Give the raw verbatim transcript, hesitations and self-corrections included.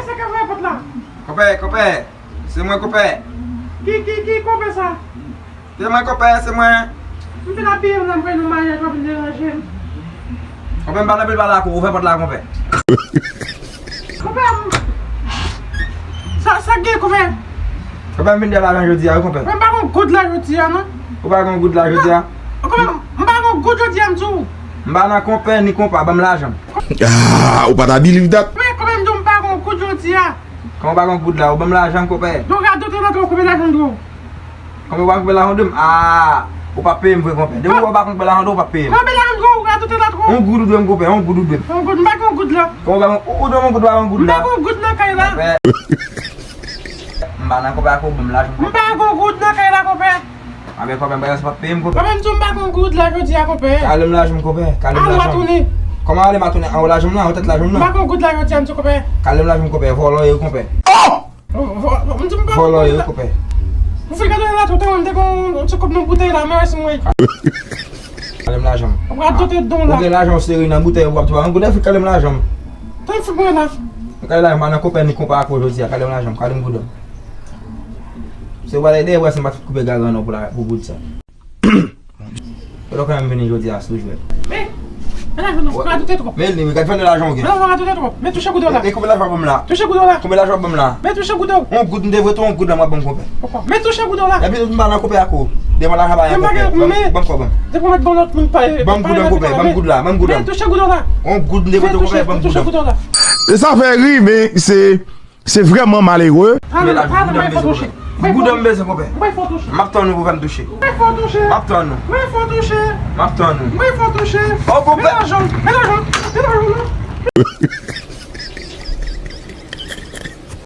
Sa k ap fè pòt la? Konpè, konpè, se mwen, konpè. Ki, ki, ki konpè sa? Se mwen, konpè, se mwen. M fin abiye m la, m prale nan maryaj, w ap vin deranje m. Konpè, m pa nan pil pale ak ou, ouvè pòt la, konpè. Konpè, m, sa, sa k gen, konpè? Konpè, m vin dèyè lajan jodi a, wi, konpè. Mwen pa gen goud la jodi a, non. Ou pa gen goud la jodi a? Konpè, m pa gen goud jodi a, m di w. M pa nan konpè ni konpa, ban m lajan m. Ah, ou pa ta believe that? Konpè, konpè, m di w, m pa gen goud jodi a. Kòman ou pa gen goud la? Ou ban m lajan m, konpè. Donk, radote nan twa, konpè, lajan m dwe w. Kòman ou pa konpè lajan dwe m? Ah, ou pa peye m vre, konpè. Depi ou pa konpè lajan dwe w, ou pa peye m. Konpè, lajan m dwe w, radote nan twa. On goud ou dwe m, konpè, on goud ou dwe m. On goud, m pa gen on goud la. Kòman ou pa gen, ou, ou dwe m on goud, ou pa gen on goud la. M pa gen on goud nan kay la. Konpè. M pa nan konpè ak ou, ban m lajan m, konpè. M pa gen on goud nan kay la, konpè. Anben, konpè, m pa, se pa peye m, konpè. Konpè, m di w m pa gen on goud la jodi a, konpè. Kale m lajan m, konpè. Kale m lajan m. Al, w a tounen. Kòman ale m a tounen? An, lajan m nan, an tèt lajan m nan. M pa gen on goud la jodi a, m di w, konpè. Kale m lajan m, konpè. Vòlò yo, konpè. Oh! Vòlò yo, konpè. Ou fè gade la, tout an, m te gon ti kòb nan boutèy la, men wè si mwen. Kale m lajan m. Ou radote don la. Ou gen lajan w sere nan boutèy, w ap tou an goud, fè kale m lajan m. Tan fout mwen la. Kale lajan m, pa nan konpè ni konpa ak ou jodi a, kale m lajan m, kale m goud an. Se w pale dèyè, wè si m pa t koupe garan non pou la, pou goud sa. Lè w ka menm vini jodi a sou jwèt. Men, men lajan non, ou radote twòp. Men li, gad valè lajan w gen. Men lajan w radote twòp. Men touche goud ou la. E konbyen lajan w ban m la? Touche goud ou la. Konbyen lajan w ban m la? Men touche goud ou. On goud, m te voye tou on goud la, m ap ban m konpè. Men touche goud ou la. Epi m pa nan konpè ak ou. Devan lajan pa yon konpè. Ban m kòb. Depi w mèt ban lòt moun pa. Ban m goud an konpè, ban m goud la, ban m goud an. Men touche goud ou la. On goud, m te voye tou konpè, ban m goud an. E sa fè ri, men se Se vrèman malere. Pale, pale, mwen fò touche. Goud an m bezwen, konpè. Mwen fò touche. M ap tann ou pou fè m touche. Mwen fò touche. M ap tann ou. Mwen fò touche. M ap tann ou. Mwen fò touche. O, konpè. Men lajan, men lajan, men lajan, non.